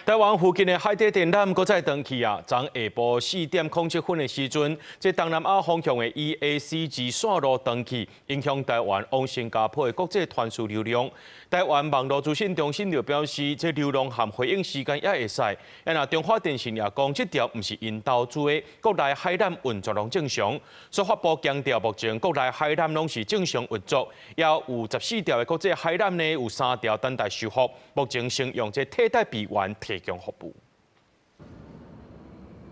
台灣附近的海底電纜閣再斷去啊！昨下晡4點07分的時陣，這東南亞方向的 EAC 2線路斷去，影響台灣往新加坡的國際傳輸流量。台灣網路資訊中心就表示，這流量和回應時間也會使。啊，若中華電信也講，這條毋是𪜶投資的，國內海纜運作攏正常。司法部強調，目前國內海纜攏是正常運作，也有14條的國際海纜呢，有三條等待修復，目前先用這替代備源提供服務。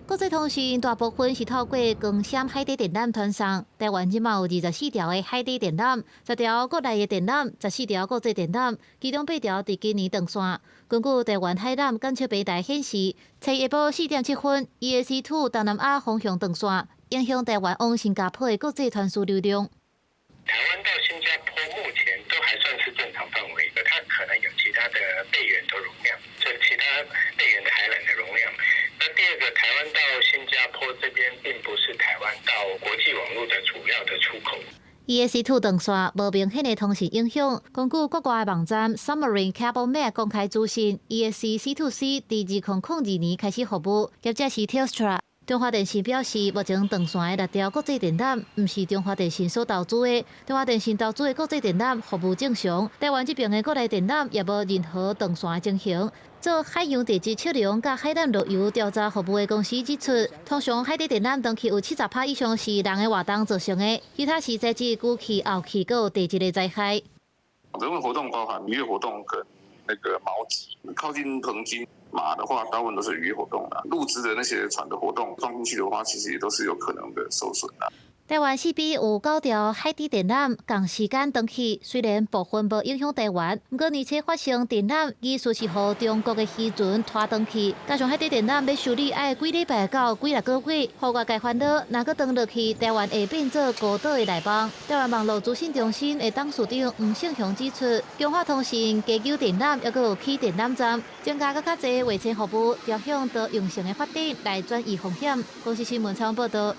國際通訊大部分是透過光纖海底電纜傳送。台灣這馬有24條的海底電纜，10條國內的電纜，14條國際電纜，其中八條佇今年斷線。根據台灣海纜監測平台顯示，昨下晡4點7分，EAC 2東南亞方向斷線，影響台灣往新加坡的國際傳輸流量。台灣到新加坡目前都還算是正常範圍，它可能有其他的備援的容量，就其他備援的海纜的容量。那第二個，台灣到新加坡這邊並不是台灣到國際網絡的主要的出口。 EAC 2 斷線無明顯的通訊影響。根據國外網站 Submarine Cable Map 公開資訊，EAC C2C 佇2002年開始服務，業者是 Telstra。中華電信表示，目前斷線的六條國際電纜，毋是中華電信所投資的。中華電信投資的國際電纜服務正常，台灣這邊的國內電纜也無任何斷線的情形。做海洋地質測量佮海纜路由調查服務的公司指出，通常海底電纜斷去有70趴以上是人的活動造成的，其他是材質、機器、後期閣有地質的災害。人為活動包含漁業活動跟那個錨擊，靠近澎金馬的話，大部分都是漁業活動啦。陸隻的那些船的活動撞進去的話，其實也都是有可能的受損啦。台灣四邊有九條海底電纜仝時間斷去，雖然部分無影響台灣，毋過年初發生電纜疑似是予中國的漁船拖斷去，加上海底電纜欲修理愛幾禮拜到幾若個月，予外界煩惱。若閣斷落去，台灣會變做孤島的內網。台灣網路資訊中心的董事長吳勝雄指出，強化通訊、加強電纜，猶閣有起電纜站，增加閣較濟衛星服務，朝向多樣性的發展來轉移風險。公視新聞採訪報導。